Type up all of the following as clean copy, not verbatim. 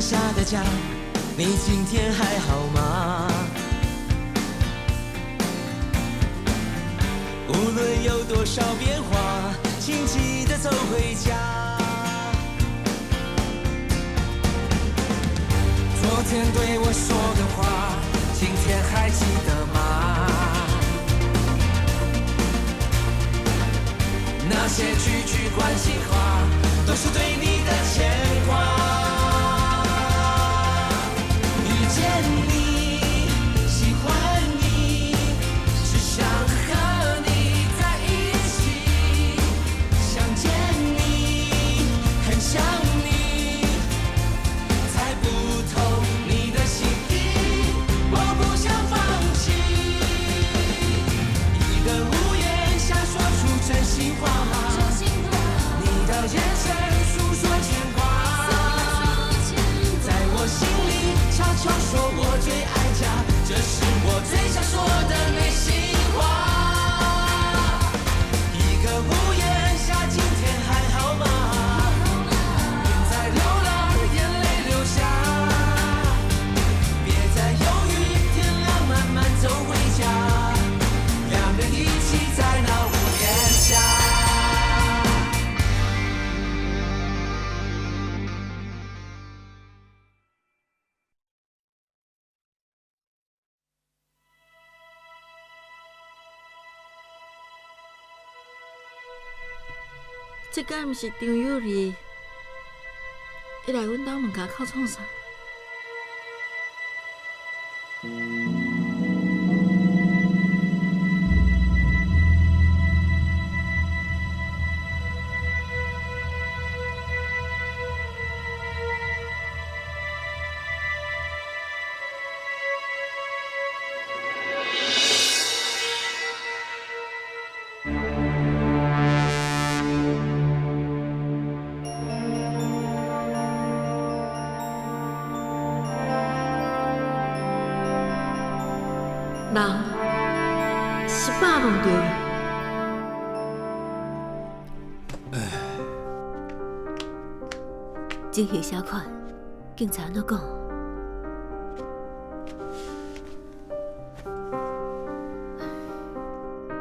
下的家，你今天還好嗎？無論有多少變化，請記得走回家。昨天對我說的話，今天還記得嗎？那些句句關心話，都是對你的牽掛。遇見你，喜歡你，只想和你在一起。想見你，很想你，猜不透你的心意，我不想放棄。一個屋檐下說出真心話，你的眼神訴說牽掛，在我心裡悄悄說我最愛家，這是我最想說的內心話。一個屋檐下，今天還好嗎？別再流浪，眼淚流下，別再猶豫，天亮慢慢走回家，兩人一起在那屋檐下。這敢毋是張幼儀？伊來阮兜門跤口創啥？人是爸弄著的。情形啥款？警察按怎講？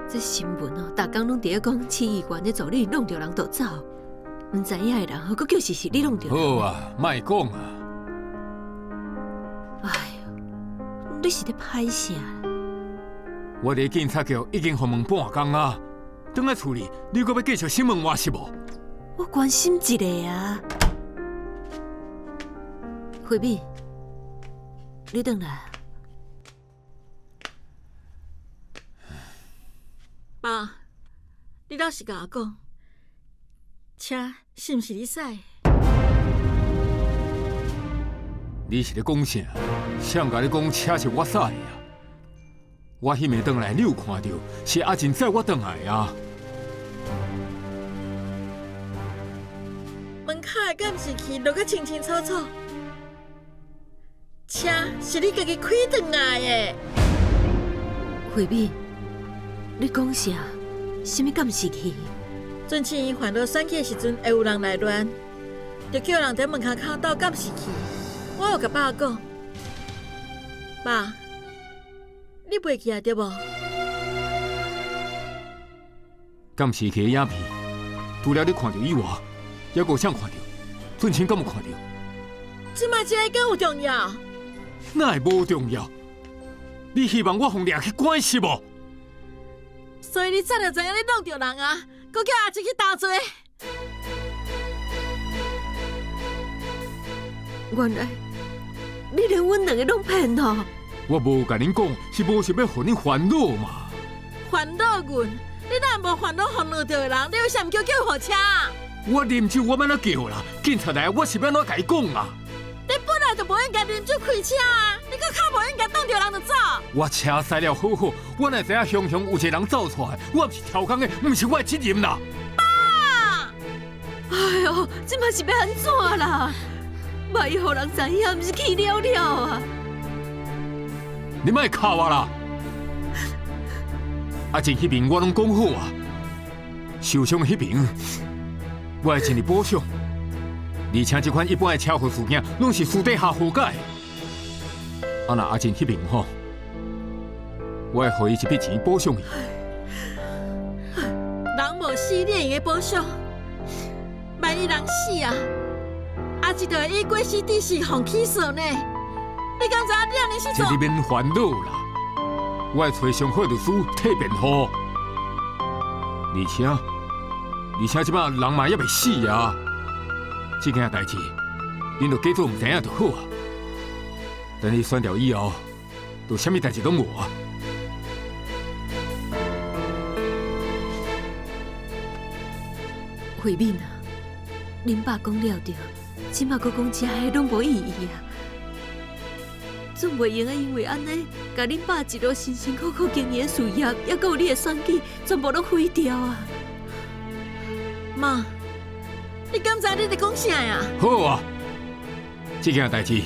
這新聞哦，逐工攏佇咧講市議員的助理弄著人就走，毋知影的人閣叫是你弄著。好啊，莫講啊！哎喲，你是咧歹啥？我佇警察局已經予問半工啊，轉來厝裡，你閣欲繼續審問我是無？我關心一下啊，慧敏，你轉來。爸，你老實共我講，車是毋是你駛的？你是咧講啥？誰共你講車是我駛的啊？我彼暝轉來，你有看著是阿靜載我轉來啊？門口的監視器錄甲清清楚楚，車是你家己開轉來的。慧敏，你講啥？啥物監視器？陣市院煩惱選舉的時陣會有人來亂，就叫人佇門跤口鬥監視器。我有共爸講，爸，你袂記得對無？監視器的影片，除了你看著以外，猶閣有誰看著？俊清敢有看著？這擺這个敢有重要？哪會無重要？你希望我予掠去關是無？所以你早就知影你弄著人啊，閣叫阿靜去擔罪。原來你連阮兩个攏騙哦！我無共恁講，是無想欲予恁煩惱嘛。煩惱阮？你若無煩惱予撞著的人，你為啥毋叫救護車？我啉酒，我欲按怎叫啦？警察來，我是欲按怎共伊講啊？你本來就無應該啉酒開車啊！你閣較無應該撞著人就走。我車駛了好好，我哪知影雄雄有一個人走出來，我毋是超工的，毋是我的責任啦。爸！哎喲，這擺是欲按怎啦？萬一予人知影，毋是去了了啊！你莫敲我啦！阿靜彼邊我攏講好啊，受傷彼邊我會盡力補償。而且這款一般的車禍事件，攏是私底下和解。啊，若阿珍彼邊吼，我會予伊一筆錢補償伊。人無死，你會用得補償？萬一人死啊，阿珍就會以過失致死予起訴呢？你敢知影你按呢去做？這你免煩惱啦，我會揣上好律師替辯護。而且這擺人嘛猶未死啊！這件代誌，恁就假做毋知影就好啊。等你選掉以後，就啥物代誌攏無啊。慧敏啊，恁爸講了著，這馬閣講這个攏無意義啊。總袂用得因為按呢，共恁爸一路辛辛苦苦經營的事業，猶閣有你的選舉，全部攏毀掉啊！媽，你敢知你佇講啥呀？好啊，這件代誌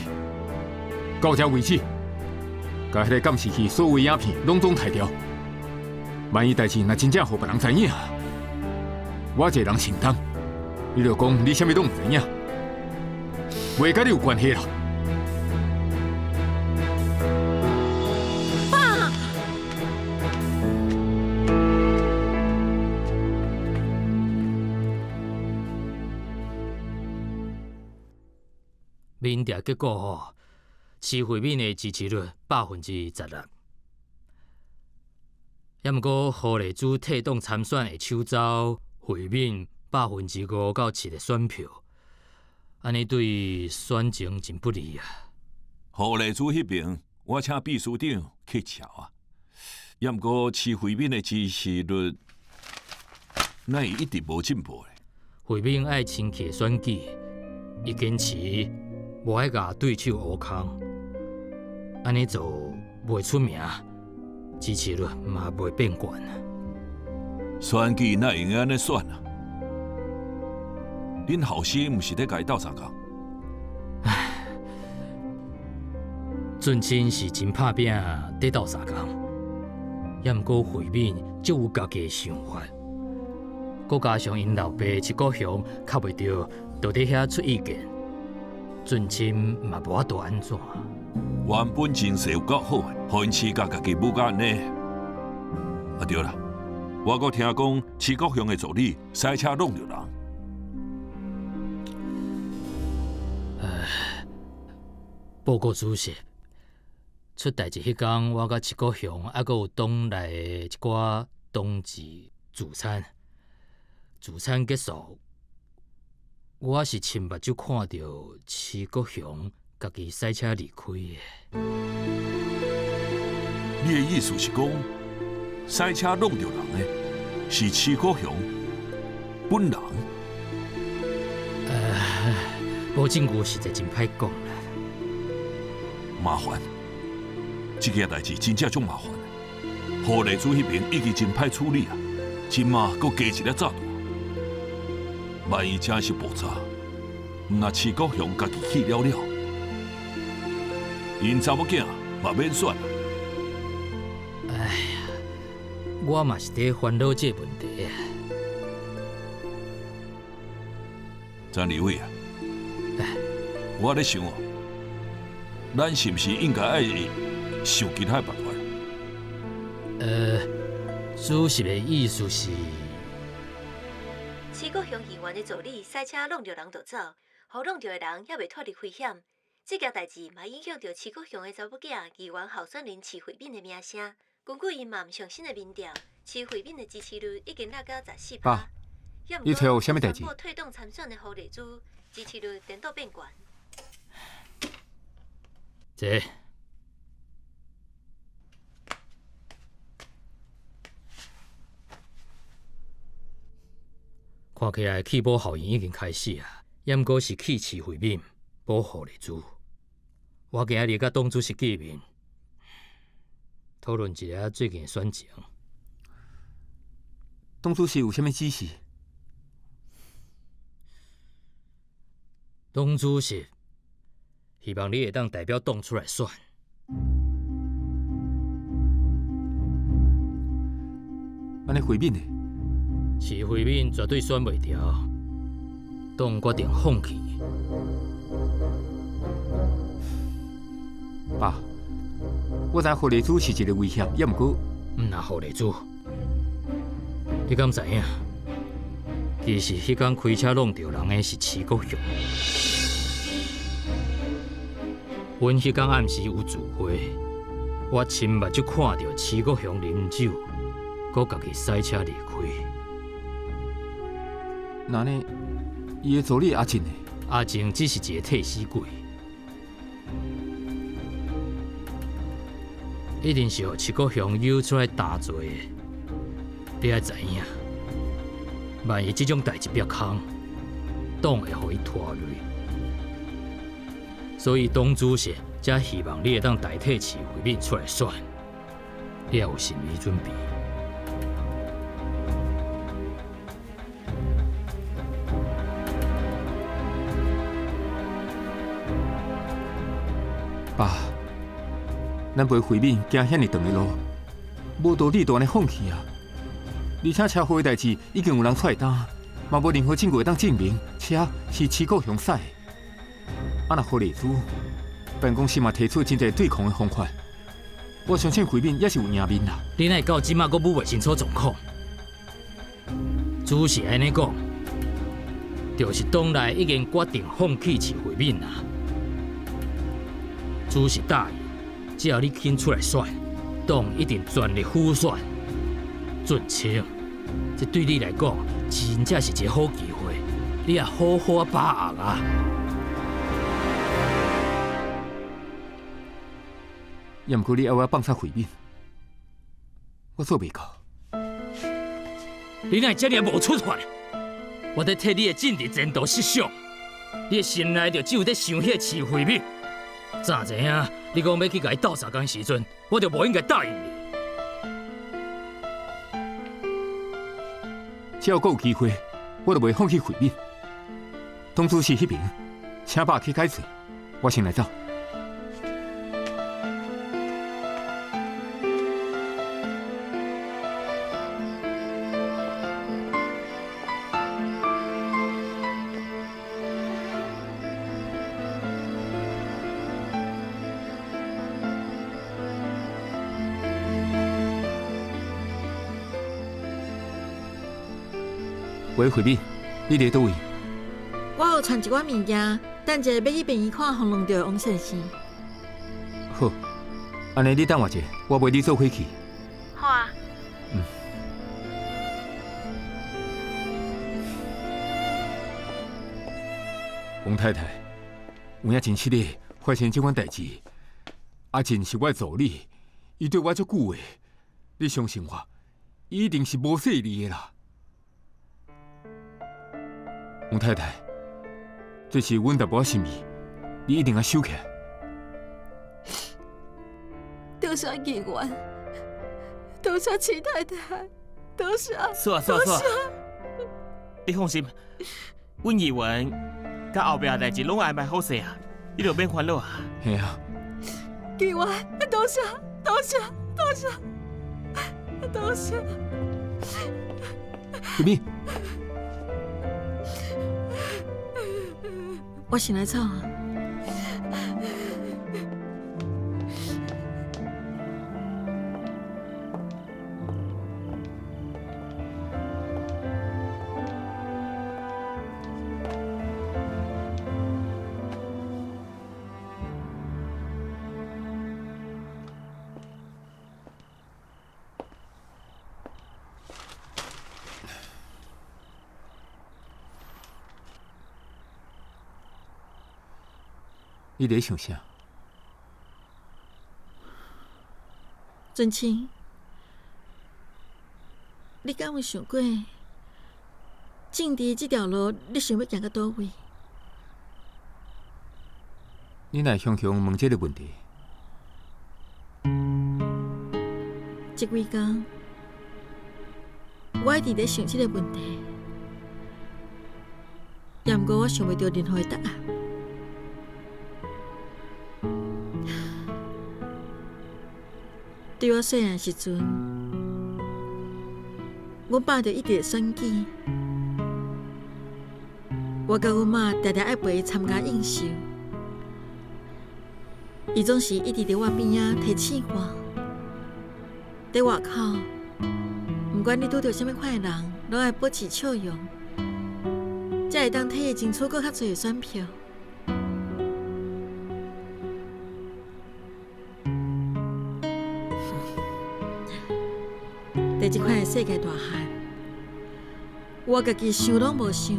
到這為止，共彼个監視器所有影片攏總刣掉。萬一代誌若真正予別人知影，我一個人承擔。你就講你啥物攏毋知影，袂佮你有關係啦。爸，民調結果吼，徐慧敏的支持率16%，抑毋過何麗珠退黨參選會搶走慧敏5%到7%的選票，按呢對選情真不利啊。何麗珠彼邊，我請秘書長去查啊，抑毋過徐慧敏的支持率，哪會一直無進步咧？慧敏愛親去選舉，伊堅持無愛共對手烏空，按呢做袂出名，支持率嘛袂變懸。選舉哪會用按呢選啊？恁後生毋是咧共伊鬥相共？唉，俊卿是真拍拚佇鬥相共，抑毋過慧敏足有家己的想法，閣加上𪜶老爸徐國雄較袂著，就佇遐出意見，俊卿嘛無法度按怎。原本情勢有夠好的，予𪜶飼甲家己母甲按呢。啊對啦，我閣聽講徐國雄的助理駛車挵著人。報告主席，出代誌彼工，我佮徐國雄，猶閣有黨內的一寡同志聚餐。聚餐結束，我是親目睭看著徐國雄家己駛車離開的。你的意思是講，駛車挵著人的是徐國雄本人？無證據實在真歹講啦。麻煩，這件代誌真正足麻煩。何麗珠彼邊已經真歹處理啊，這馬閣加一粒炸彈，萬一真是爆炸，毋若徐國雄家己去了了，𪜶查某囝嘛免選啦。哎呀，我嘛是佇煩惱這個問題啊。曾立偉啊，我咧想哦，咱是毋是應該愛想其他的辦法？主席的意思是，徐國雄議員的助理駛車挵著人就走，予挵著的人猶未脫離危險。這件代誌嘛影響著徐國雄的查某囝議員候選人徐慧敏的名聲。根據𪜶嘛毋上新的民調，徐慧敏的支持率已經落到14%。爸，你揣有啥物代誌？退黨參選的何麗珠支持率顛倒變懸。這看起來棄保效應已經開始啊，抑毋過是棄徐慧敏，保何麗珠。我今日佮黨主席見面，討論一下最近的選情。黨主席有啥物指示？黨主席希望你會當代表黨出來選。按呢慧敏呢？徐慧敏絕對選袂著，黨決定放棄。爸，我知何丽珠是一个威胁，也毋过，毋若何丽珠，你敢知影？其实彼工开车挵著人的是徐国雄。阮彼工暗时有聚会，我亲目睭看著徐国雄啉酒，阁家己驶车离开。那呢？伊的助理阿进呢？阿静只是一个替死鬼，一定是予徐国雄诱出来担罪的。你爱知影，万一这种代志煏空，党会予伊拖累。所以党主席才希望你会当代替徐慧敏出来选，你也有心理准备。爸，咱陪慧敏行遐尔长的路，无道理就按呢放弃啊！而且车祸的代志已经有人出来担，嘛无任何证据会当证明车是徐国雄驶的。啊，若何丽珠办公室嘛提出真济对抗的方法，我相信慧敏也是有赢面啦。你哪会到这马阁摸袂清楚状况？主席按呢讲，就是党内已经决定放弃徐慧敏啊。主席答应，只要你肯出来选，党一定全力辅选。俊清，这对你来讲真正是一个好机会，你也好好把握啊！也毋过你爱我放杀慧敏，我做袂到。你哪会遮尔无出发？我伫替你的政治前途设想，你的心内就只有伫想彼个徐慧敏。早知影你讲欲去共伊斗相共时阵，我就无应该答应你。只要阁有机会，我就袂放弃慧敏。党主席彼边，请爸去解释，我先来走。喂，慧敏，你伫佗位？我有传一寡物件，等者欲去病院看予挵著的王先生。好，按呢你等我一下，我陪你做伙去。好啊。嗯。王太太，有影真实的发生这款代志。阿进是我的助理，伊对我足久的，你相信我，伊一定是无细腻的啦。王太太，这是阮淡薄仔心意，你一定要收起来。多谢议员，多谢徐太太，多谢。是啊是啊是啊，你放心，阮议员佮后壁代志拢安排好势啊，你就免烦恼啊。嘿啊。议员，多谢多谢多谢多谢。慧敏。我先来走啊。你伫想啥？尊清，你敢有想过，政治这条路，你想欲行到佗位？你哪会雄雄问这个问题？这几工，我一直咧想这个问题，也毋过我想袂著任何的答案。对我细汉时阵，阮爸就一直选举，我佮阮妈定定愛陪伊參加應酬，伊總是一直佇我邊仔提醒我。佇外口，毋管你拄著啥物款的人，攏愛保持笑容，才會當替伊爭取閣較濟的選票。佇這款的世界大漢，我家己想攏無想，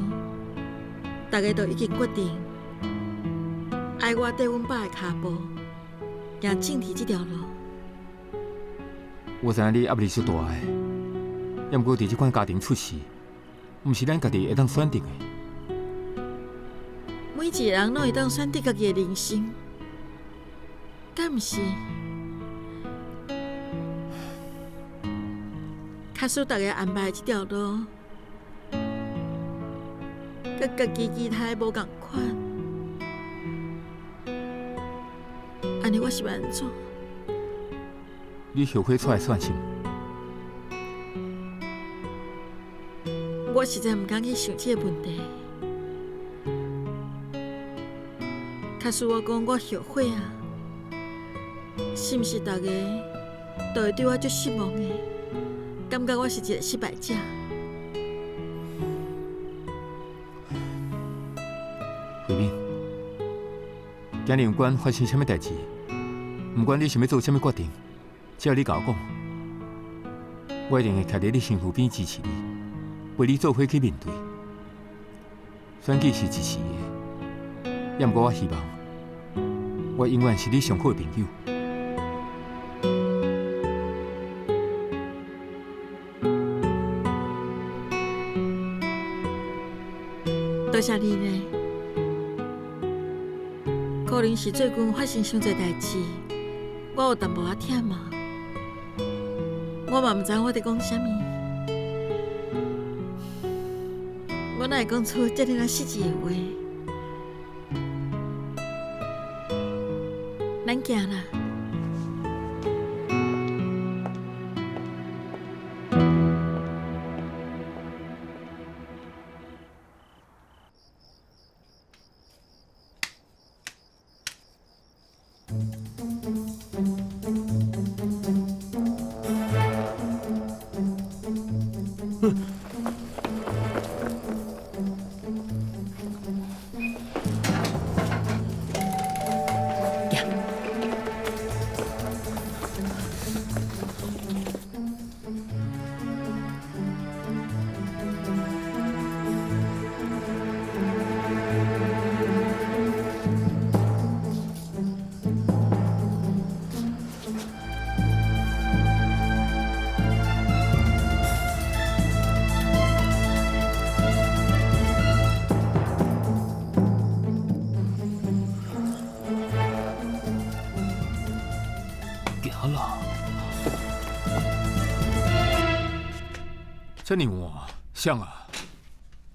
大家都已經決定愛我綴阮爸的跤步，行政治這條路。我知影你壓力足大的，也毋過佇這款家庭出世，毋是咱家己會當選擇的。每一個人攏會當選擇家己的人生，敢毋是？假使大家安排這條路，佮家己期待無仝款，按呢我是欲按怎？你後悔出來選啥？我實在毋敢去想這個問題。假使我講我後悔啊，是毋是大家都會對我足失望的？感覺我是一個失敗者。慧敏，今日毋管發生啥物代誌，毋管你想欲做啥物決定，只要你共我講，我一定會徛佇你身軀邊支持你，陪你做伙去面對。選舉是一時的，也毋過我希望，我永遠是你上好的朋友。多謝你呢。可能是最近發生傷濟代誌，我有淡薄仔忝啊。我嘛毋知我佇講啥物，我哪會講出這爾仔失智的話？咱行啦。這爾晚，誰啊？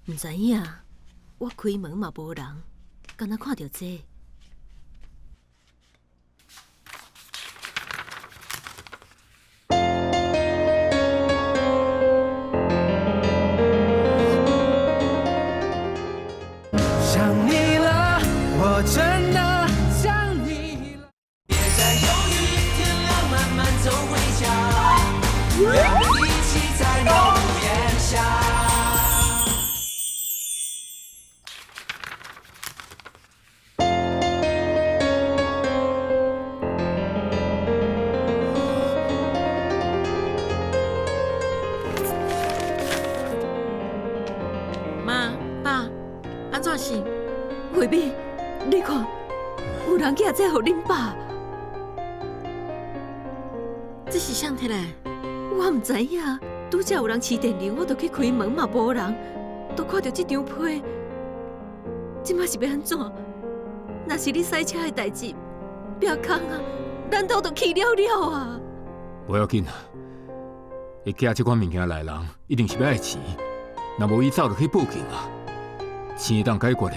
毋知影，我開門嘛無人，敢若看著這個。想你了，我真的想你了。別再猶豫，天亮慢慢走回家，兩個一起在濃煙下。媽、爸，按怎是？慧敏，你看，有人寄這予恁爸。這是誰提來？我毋知影，拄才有人飼電鈴，我就去開門嘛，無人，就看著這張批。這擺是欲按怎？若是你駛車的代誌，壁空啊，咱兜就去了了啊！無要緊啊，會寄這款物件來的人，一定是欲愛錢，若無伊早就去報警啊。錢會當解決的，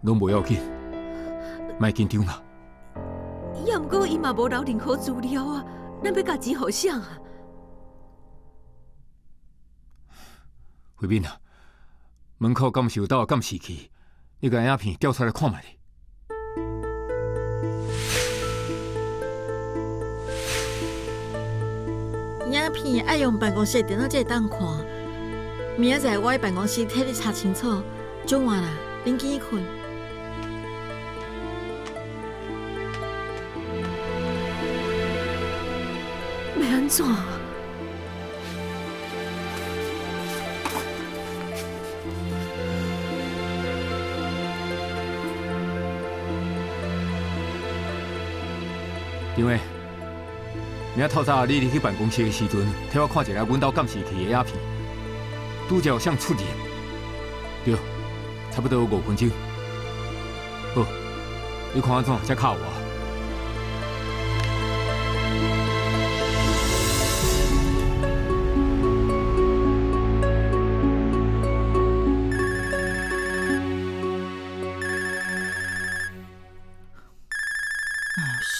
攏無要緊，莫緊張啦。也毋過伊嘛無留任何資料啊，咱欲共錢予誰啊？慧敏啊，門口敢是有兜的監視器？你共影片調出來看覓咧。影片愛用辦公室的電腦才會當看，明仔載我去辦公室替你查清楚。早晚啦，恁緊去睏。欲按怎？张伟，明仔透早你入去辦公室的時陣，替我看一下阮兜監視器的影片，拄才有啥出入？對，差不多5分鐘。好，你看按怎才敲我？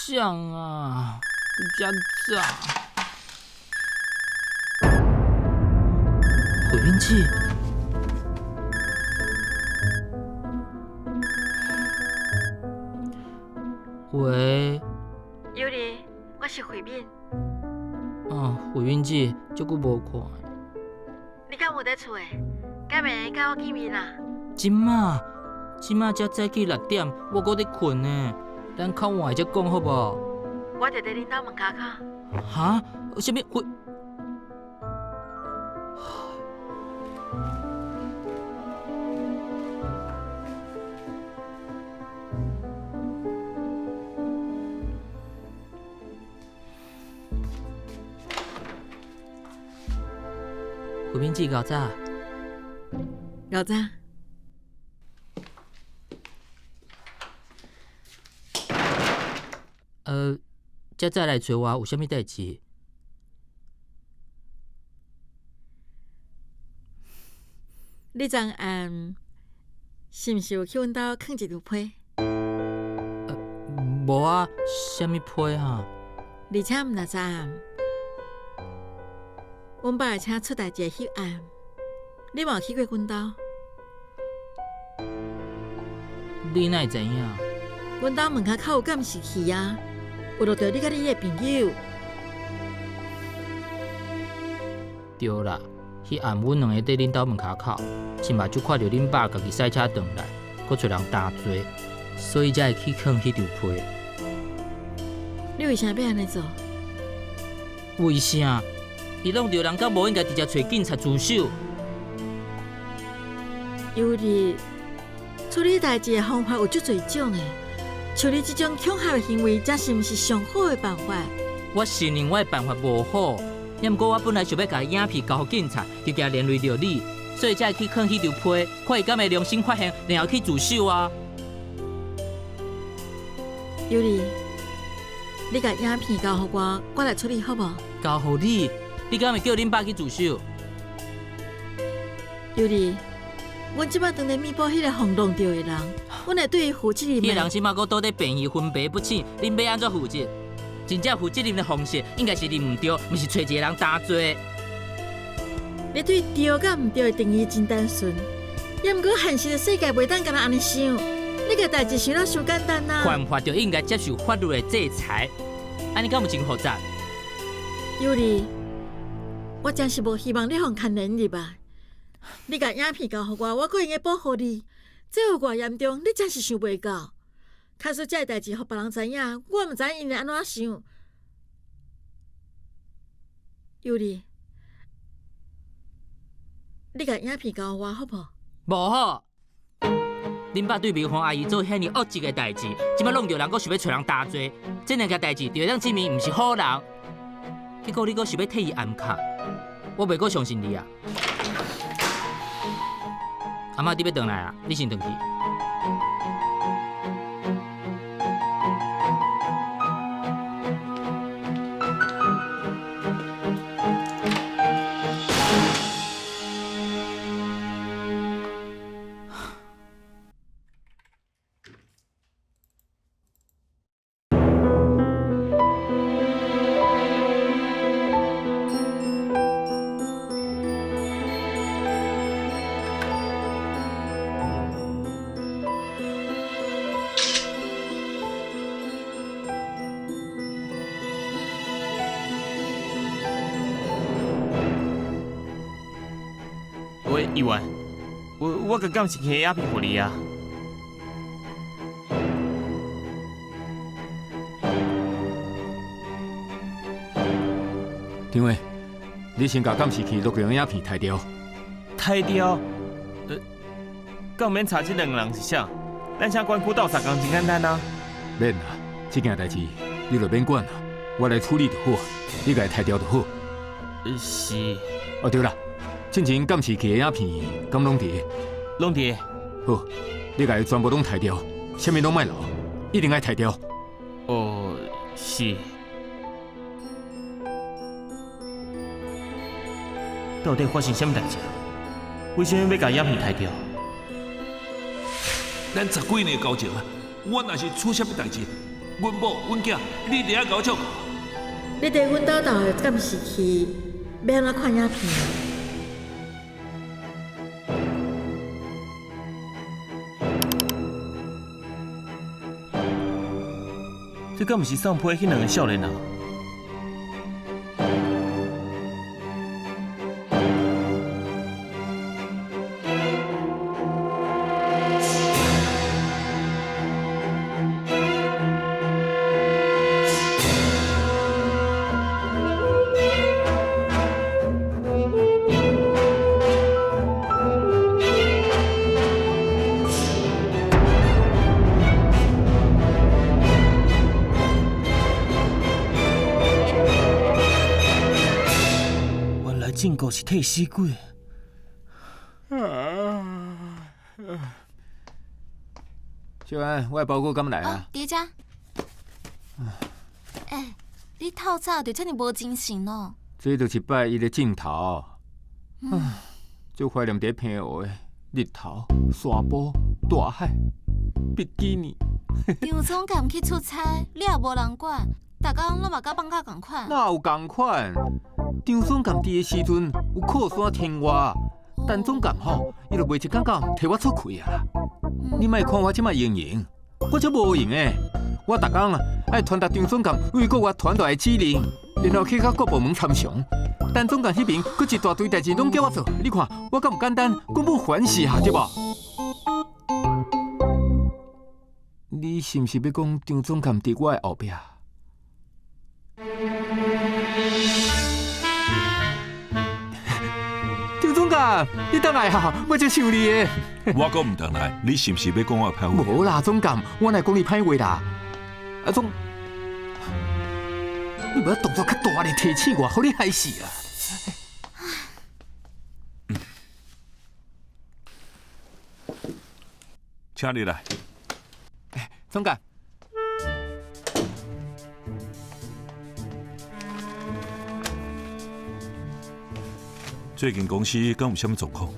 啥啊？遮早。慧敏姊，喂。尤里，我是慧敏。哦，慧敏姊，足久無看。你敢有佇厝的？敢會共我見面啊？這馬，這馬才早起6點，我閣咧睏呢。咱較晚才講好無？我就佇恁兜門跤口。哈？啥物？慧？慧敏姊，𠢕早。𠢕早。遮早來找我有啥物代誌？你昨暗是毋是有去阮兜囥一張批？無啊，啥物批哈？而且毋但昨暗，阮爸的車出代誌的彼暗，你嘛有去過阮兜？你哪會知影？阮兜門跤口有監視器啊，有錄著你佮你的朋友。對啦，彼暗阮兩个佇恁兜門跤口，親目睭看著恁爸家己駛車轉來，閣揣人擔罪，所以才會去囥彼張批。你為啥欲按呢做？為啥？伊弄著人，敢無應該直接揣警察自首？尤里，處理代誌的方法有足濟種的，像你這種恐嚇的行為，這是毋是上好的辦法？我承認我的辦法無好，也毋過我本來想欲共影片交予警察，就驚連累著你，所以才會去囥彼張批，看伊敢會良心發現，然後去自首啊。尤里，你共影片交予我，我來處理好無？交予你，你敢會叫恁爸去自首？尤里，阮這擺當咧彌補彼個予弄著的人，阮會對伊負責任。彼個人這擺閣倒佇病院昏迷不醒，恁欲按怎負責？真正負責任的方式，應該是認毋對，毋是揣一個人擔罪。你對對佮毋對的定義真單純，也毋過現實的世界袂當干焦按呢想。你共代誌想了傷簡單啊！犯法就應該接受法律的制裁，按呢敢有真複雜？尤里，我真是無希望你予牽連入來。你共影片交予我，我閣會用保護你。這有偌嚴重，你真是想袂到。假使這个代誌予別人知影，我毋知𪜶會按怎想。尤里，你共影片交予我好無？無好。恁爸對梅芳阿姨做遐爾惡質的代誌，這擺弄著人閣想欲揣人擔罪，這兩件代誌就會當證明毋是好人。結果你閣想欲替伊掩蓋，我袂閣相信你啊！阿嬤，你欲轉來啊？你先轉去。议员，我共监视器的影片予你啊。张伟，你先共监视器录像影片刣掉。刣掉？敢毋免查这两个人是啥？咱请管区斗相共真简单啊。免啦，这件代志你就免管啦，我来处理就好，你共伊刣掉就好。是。哦对啦，进前监视器的影片敢拢伫？拢伫。好，你共伊全部拢刣掉，啥物拢莫留，一定爱刣掉。哦，是。到底发生啥物代志？为啥物欲共影片刣掉？咱十几年交情啊，我若是出啥物代志，阮某、阮囝，你一定爱共我照顾。你伫阮兜斗的监视器，欲按怎看影片？这敢毋是送批彼两个少年人？原来证据是替死鬼。小安，我的包裹敢来啊？伫遮。欸，你透早就遮尔无精神哦。这就是拜伊的镜头。足怀念伫澎湖的日头、沙埔、大海、比基尼。张总监去出差，你也无人管，逐工拢嘛佮放假仝款。哪有仝款？张总监伫的时阵有靠山天我，陈总监吼，伊就袂一工到晚替我出气啊啦。你莫看我这马闲闲，我足无闲的。我逐工啊爱传达张总监为国外传达的指令，然后去佮各部门参详。陈总监彼边阁一大堆代志拢叫我做，你看我敢有简单？根本烦死啊，对无？你是毋是欲讲张总监伫我的后壁？张总监，你转来哈，我足想你的。我阁毋转来，你是毋是欲讲我歹话？无啦，总监，我哪会讲你歹话啦？啊总，你无动作较大咧，提醒我，予你害死啊！请你来。总监。最近公司敢有啥物状况？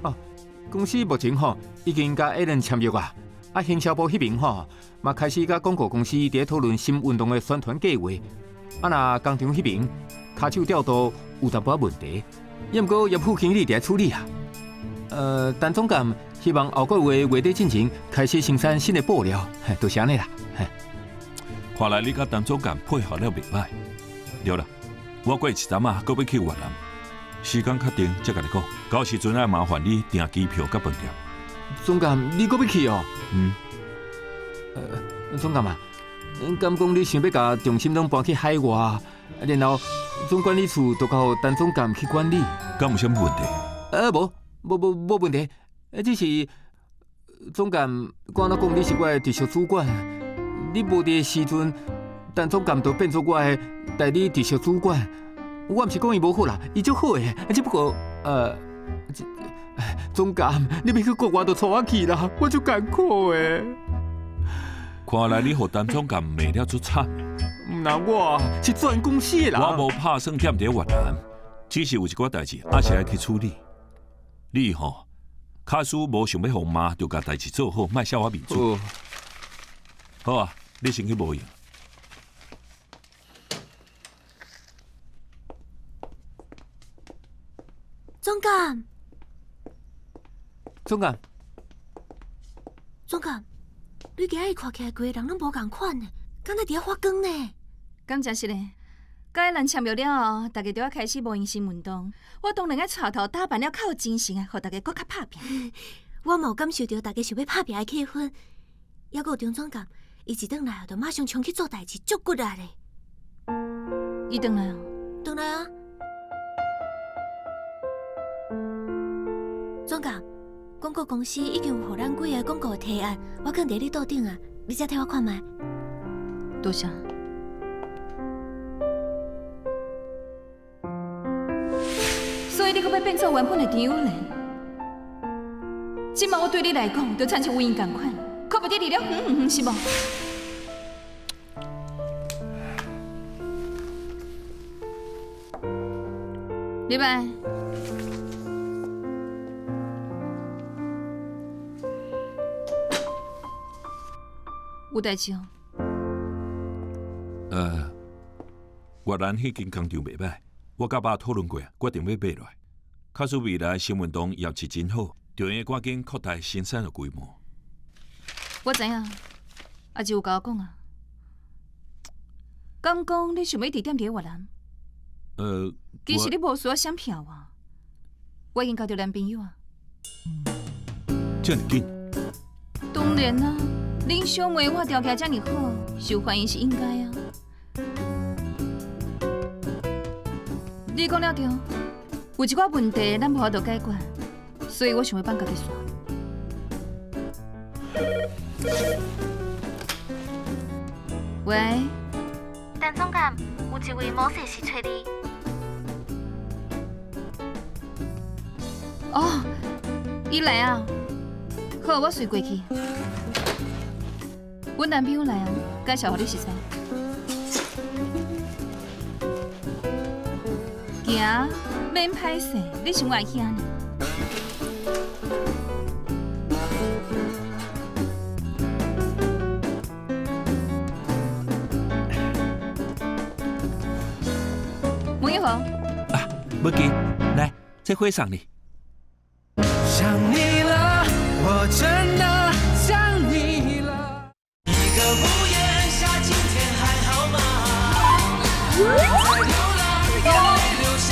哦，公司目前吼已经佮爱人签约啊，啊，行销部彼边吼嘛开始佮广告公司伫咧讨论新运动的宣传计划。啊，若工厂彼边跤手调度有淡薄仔问题，也毋过叶副经理伫咧处理啊。陈总监希望后个月月底进前开始生产新的布料，就是按呢啦。看来你佮陈总监配合了袂歹。对啦，我过一阵仔阁欲去越南。时间确定才共你讲，到时阵爱麻烦你订机票佮饭店。总监，你阁欲去哦？嗯。总监啊，敢讲你想欲共重心拢搬去海外，然后总管理处就交予陈总监去管理？敢有啥物问题？无问题。只是总监，我按怎讲你是我的直属主管，你无伫的时阵，陈总监就变做我的代理直属主管。我毋是讲伊无好啦，伊足好的，只不过，总监，你欲去国外就带我去啦，我足艰苦的。看来你予陈总监骂了足惨。毋但我，是全公司的人。我无拍算踮伫越南，只是有一寡代志，还是爱去处理。你吼，假使无想欲予骂，就共代志做好，莫笑我面子。好啊，你先去无闲。总监，总监，总监，你今日看起来规个人拢无仝款呢，敢若伫遐发光呢？敢真实呢？佮咱签约了后，大家就要开始无闲新运动。我当然爱带头打扮了较有精神啊，予大家阁较拍拼。我嘛有感受著大家想欲拍拼的气氛，犹阁有张总监，伊一转来就马上冲去做代志，足骨力的。伊转来啊？转来啊！总监，广告公司已经有予咱几个广告的提案，我囥伫你桌顶啊，你再替我看觅。多谢。所以你阁欲变做原本的张友莲？这马我对你来讲，就亲像乌蝇仝款，可袂得离了远远远，是无？入来。有代志哦。越南彼间工厂袂䆀，我佮爸讨论过，决定欲买落来。假使未来新运动业绩真好，就会赶紧扩大生产的规模。我知影，阿姊有共我讲啊。敢讲你想欲一直踮伫越南？其实你无需要闪票啊，我已经交著男朋友啊。遮尔紧？当然啊，恁小妹我条件遮尔好，受欢迎是应该啊。你讲了对，有一寡问题咱无法度解决，所以我想欲放家己煞。喂，陈总监，有一位毛设是揣你。哦，伊来啊，好，我随过去。阮男朋友来啊，介绍予你熟似。行，免歹势，你是我兄呢。莫一豪。啊，无记，来，这花送你。想你了，我真的想你了。一个屋檐下，今天还好吗？在流浪，眼泪流下。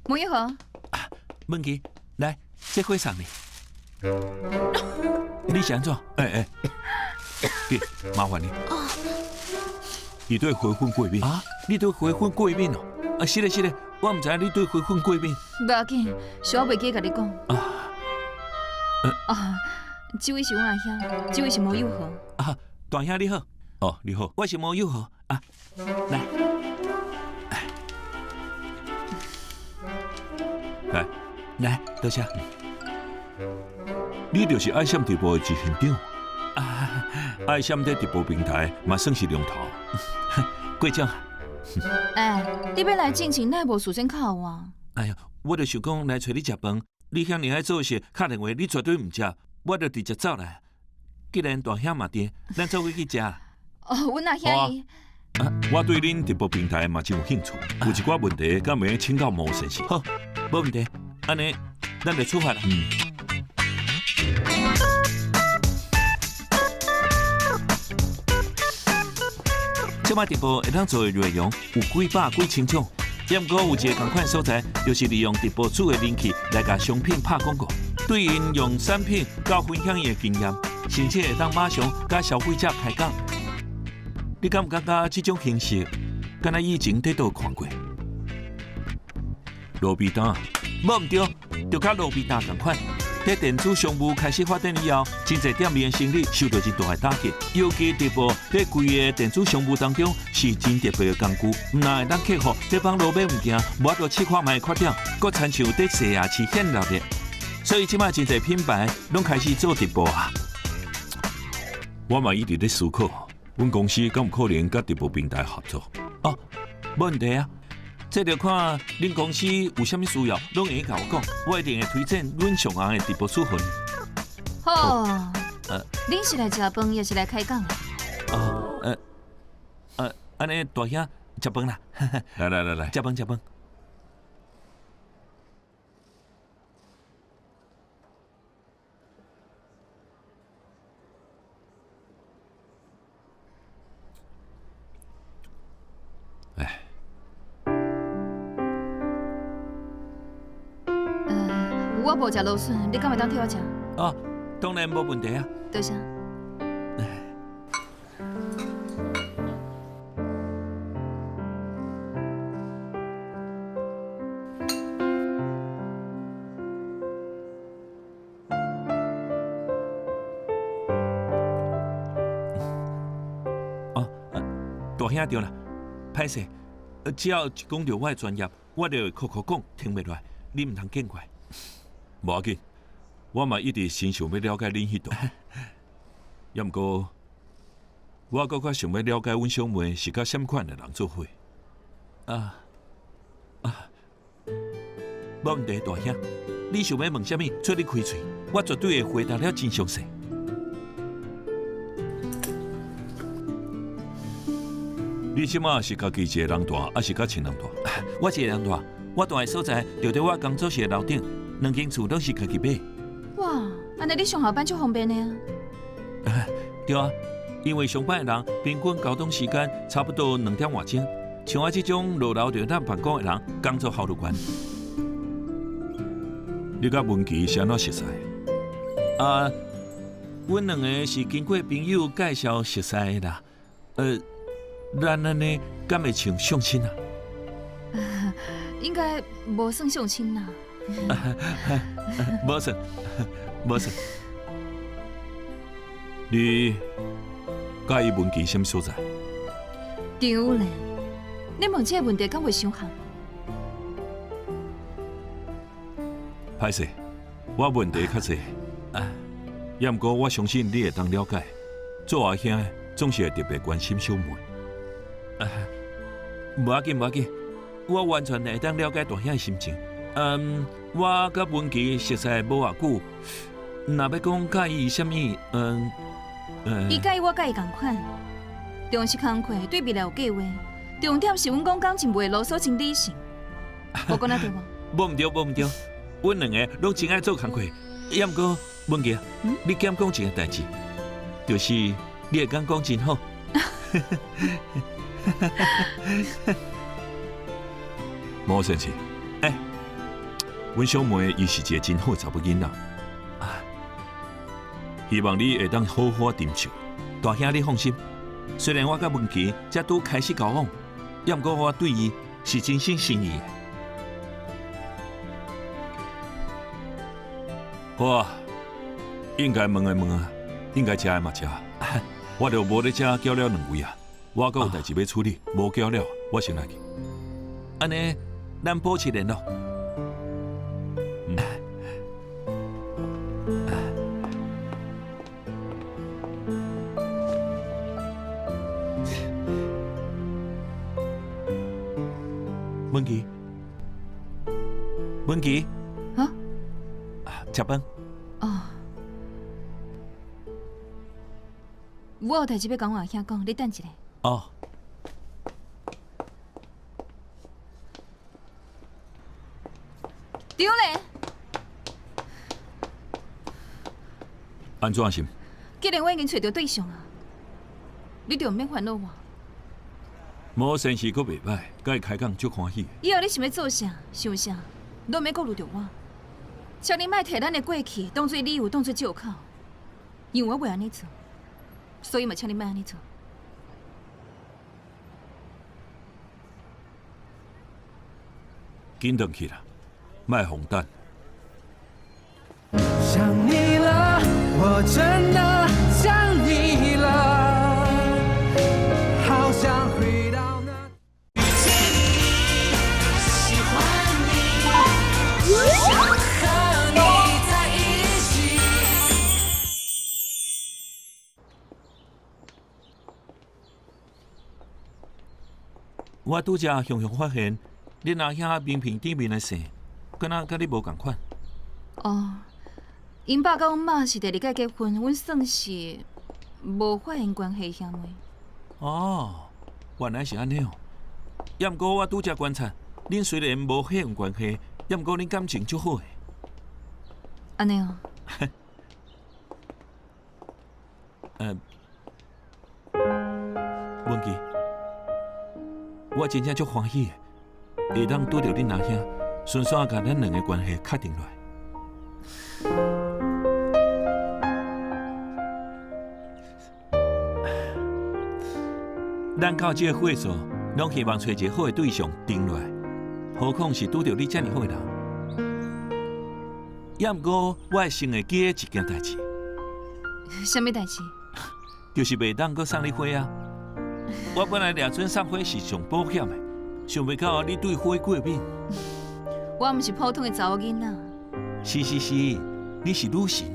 莫一豪。啊，文琪，来，这花送你。你是按怎？哎哎，给，麻烦你。哦。你对花粉过敏啊？你对花粉过敏哦？啊，是嘞是嘞，我毋知影你对花粉过敏。无要紧，是我袂记共你讲。啊。啊，这位是阮阿兄，这位是毛友豪。啊，大兄你好。哦，你好，我是毛友豪啊。来，来，来，多谢。你就是爱闪直播的执行长。啊，爱闪这直播平台嘛算是龙头。过奖。哎，你欲来进前，哪会无事先敲我？哎呀，我就想讲来揣你食饭，你遐尔爱做事，敲电话你绝对毋接，我就直接走来。既然大兄嘛伫，咱做伙去食。哦，阮阿兄伊。啊，我对恁直播平台嘛真有兴趣，有一寡问题，敢袂请教毛先生？好，无问题，按呢，咱就出发啦。嗯。这摆直播会当做的内容有几百几千种，也毋过有一个仝款所在，就是利用直播主的人气来共商品拍广告，对𪜶用产品佮分享伊的经验，甚至会当马上佮消费者开讲。你敢有感觉这种形式，敢若以前伫佗看过？路边摊，无毋对，就佮路边摊仝款。伫电子商务开始发展以后，真济店面生意受到真大的打击。尤其直播伫规个电子商务当中是真特别的工具，毋但会当客户伫网路买物件，无法度试看觅缺点，阁亲像伫西亚市现热的。所以这摆真济品牌拢开始做直播啊。我嘛一直咧思考，阮公司敢有可能佮直播平台合作？哦，无问题啊。这就看恁公司有啥物需要，拢会共我讲，我一定会推荐阮上红的直播主予恁。好，恁是来食饭，抑是来开讲？哦，按呢大兄食饭啦，来来来来，食饭食饭。我無食蘆筍，你敢會當替我食？哦，當然無問題啊。多謝。哦，大兄對啦，歹勢，只要一講著我的專業，我就會哭哭講，停袂落來，你毋通見怪。無要緊，我嘛一直真想欲了解恁彼度，猶毋過我閣較想欲了解阮小妹是佮啥物款的人做伙。啊啊，無問題，大兄，你想欲問啥物，做你開喙，我絕對會回答了真詳細。你這馬是家己一个人住，抑是佮親人住？我一个人住，我住的所在就佇我工作室的樓頂，兩間厝攏是家己買。哇，按呢你上下班足方便的啊！對啊，因為上班的人平均交通時間差不多兩點外鐘，像我這種落樓就當辦公的人，工作效率懸。你佮文琪是按怎熟似？啊，阮兩个是經過朋友介紹熟似的啦。咱按呢敢會像相親啊？應該無算相親啦。無算，無算。你佮意文琪啥物所在？張咧，你問這個問題敢袂傷含？歹勢，我問題較濟，猶毋過我相信你會當了解。做阿兄的總是會特別關心小妹。無要緊，無要緊，我完全會當了解大兄的心情。嗯，我佮文琪熟似無偌久，若欲講佮意啥物，伊佮意我佮伊仝款，重視工課，對未來有計劃。重點是阮講感情袂囉嗦，真理性。無講得對無？無毋對，無毋對，阮兩个攏真愛做工課。猶毋過文琪，你減講一个代誌，就是你會講講真好。無生氣，欸，阮小妹伊是一个真好的查某囡仔，希望你會當好好珍惜。大兄你放心，雖然我佮文琪才拄開始交往，猶毋過我對伊是真心誠意的。好啊，應該問的問啊，應該食的嘛食，我就無咧遮攪了兩位啊。我閣有代誌欲處理，無攪了，我先來去。按呢，咱保持聯絡。文琪，文琪，啊？食飯。哦。我有代誌欲共阮阿兄講，你等一下。哦。張咧。按怎是？既然我已經揣著對象啊，你就毋免煩惱我。無先生閣袂䆀，佮伊開講足歡喜。以後你想欲做啥、想啥，攏免顧慮著我。請你莫提咱的過去當做理由，當做藉口，因為我袂按呢做，所以嘛，請你莫按呢做。緊轉去啦，莫予等。想你了，我真的想你了，好想回到那。遇見你，喜歡你，只想和你在一起。我拄才雄雄發現，恁阿兄名片頂面的姓，敢若佮你無仝款。哦，𪜶爸佮阮媽是第二擺結婚，阮算是無血緣關係兄妹。哦，原來是按呢哦。猶毋過我拄才觀察，恁雖然無血緣關係，猶毋過恁感情足好的。按呢哦。文琪，我真正足歡喜的，會當拄著恁阿兄，順紲共咱兩个關係確定落來。咱到這個歲數，攏希望揣一個好的對象定落來，何況是拄著你遮爾好的人。也毋過，我會先會記得一件代誌。啥物代誌？就是袂當閣送你花啊！我本來掠準送花是上保險的，想袂到你對花過敏。我毋是普通的查某囡仔。是是是，你是女神，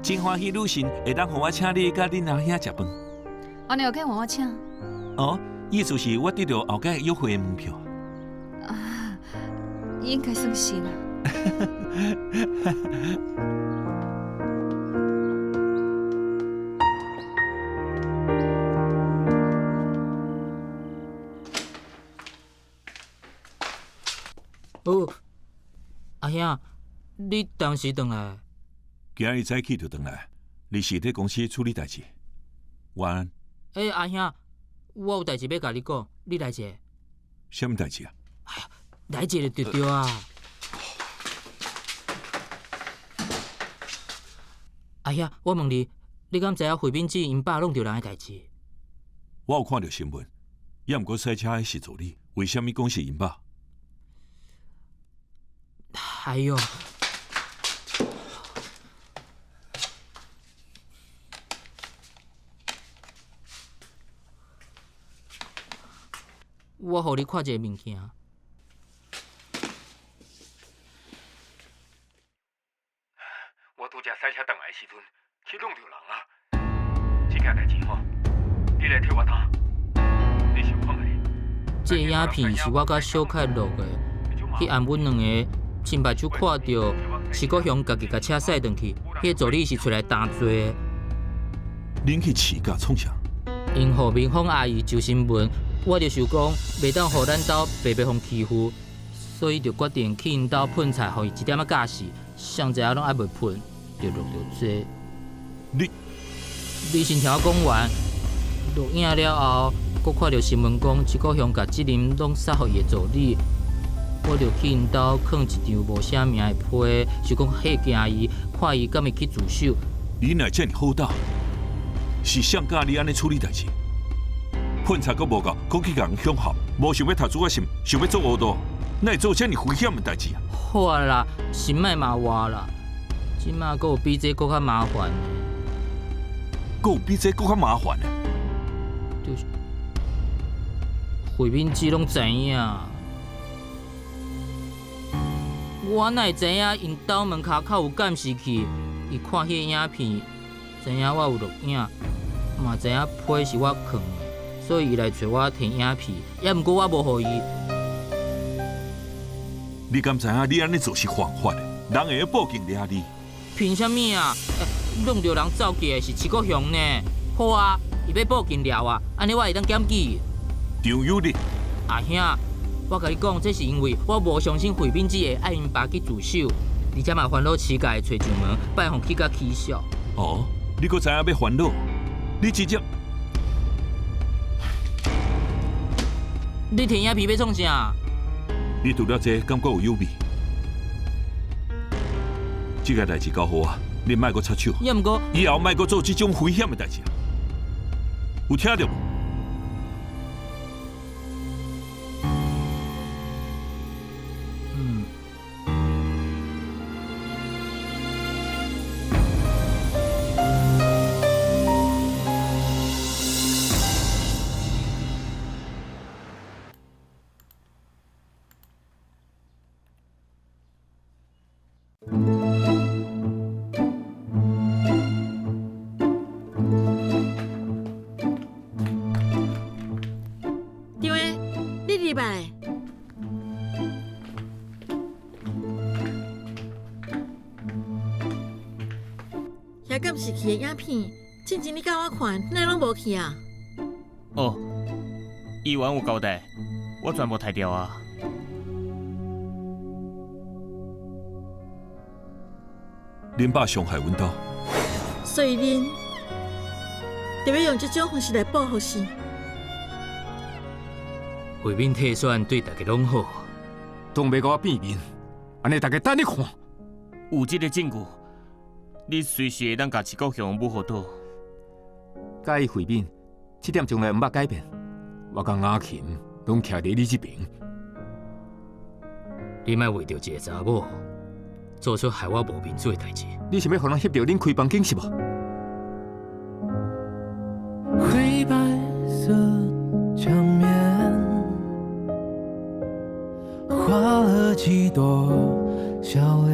真歡喜女神會當予我請你佮恁阿兄食飯。按呢有該換我請？哦，意思是我得著後蓋約會的門票。啊，應該算是啦。哦，阿兄，你當時轉來？今日早起就轉來，你是佇公司處理代誌。晚安。欸，阿兄，我有代誌欲共你講，你來一下。啥物代誌啊？哎呀，來一下就對啊。阿兄，我問你，你敢知影惠敏子𪜶爸弄著人的代誌？我有看著新聞，也毋過賽車的是助理，為啥物講是𪜶爸？哎喲！我予你看一个物件。我拄才駛車轉來的時陣，去弄著人啊！這件代誌吼，你來替我擔，你想看覓？這个影片是我佮小凱錄的，彼暗阮兩個親目睭看著徐國雄家己共車駛轉去，彼个助理是揣來擔罪的。恁去市甲創啥？𪜶予民芳阿姨周新文，我就想講，袂當予咱兜白白予欺負，所以就決定去𪜶兜噴菜，予伊一點仔教示。誰知影攏猶未噴，就錄著這個。你先聽我講完。錄影了後，閣看著新聞講，徐國雄共責任攏捒予伊的助理。我就去𪜶兜囥一張無寫名的批，想講嚇驚伊，看伊敢會去自首。你哪會遮爾好膽？是誰教你按呢處理代誌？噴菜閣無夠，閣去共人恐嚇，無想欲讀書仔心，想欲做烏道，哪會做遮爾危險的代誌啊？好啊啦，心莫嘛活啦，這馬閣有比這閣較麻煩的。閣有比這閣較麻煩的？就是惠敏子攏知影，我哪會知影𪜶兜門跤口有監視器？伊看彼個影片，知影我有錄影，嘛知影批是我囥的，所以伊來揣我提影片，也毋過我無予伊。你敢知影你按呢做是犯法的？人會用報警掠你。憑啥物啊？弄著人走起的是徐國雄呢？好啊，伊欲報警掠我，按呢我會當檢舉。張有力。阿兄，我共你講，這是因為我無相信惠敏子會愛𪜶爸去自首，而且嘛煩惱乞丐會揣上門，拜予去共起訴。哦，你閣知影欲煩惱？你直接。你提影片欲創啥？你除了這個，感覺有有味？這個代誌交予我，你莫閣插手。也毋過，以後莫閣做這種危險的代誌。有聽著無？嗯。張的，你入來。遐監視器的影片，進前你教我看，哪會攏無去啊？哦，議員有交代，我全部刣掉啊。恁爸傷害阮兜，所以恁就欲用這種方式來報復是？惠敏退選對大家攏好，當欲共我變面，按呢大家等你看。有這个證據，你隨時會當共徐國雄武予倒。佮伊會面，這點從來毋捌改變。我佮雅琴攏徛佇你這爿。你莫為著一个查某，做出害我無面子的代誌。你是欲予人翕著恁開房間是無？灰白色牆面，畫了幾朵笑臉。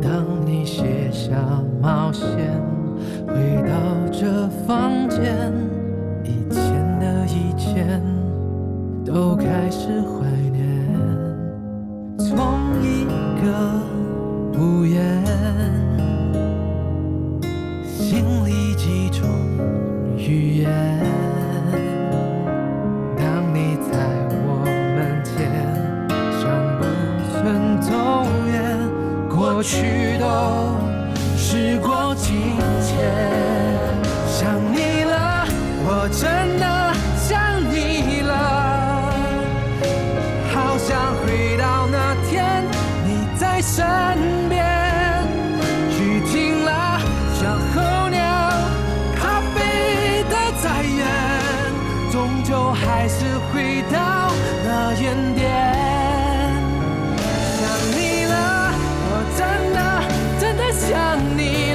當你卸下帽線，回到這房間，以前的一切都開始懷念。從一個屋檐，心裡幾種語言。當你在我門前，像不曾走遠，過去都時過境遷。想你了，我真的想你了，好想回到那天你在身邊。雨停了，像候鳥，它飛得再遠，終究還是回到那原點。想你了，我真的真的想你。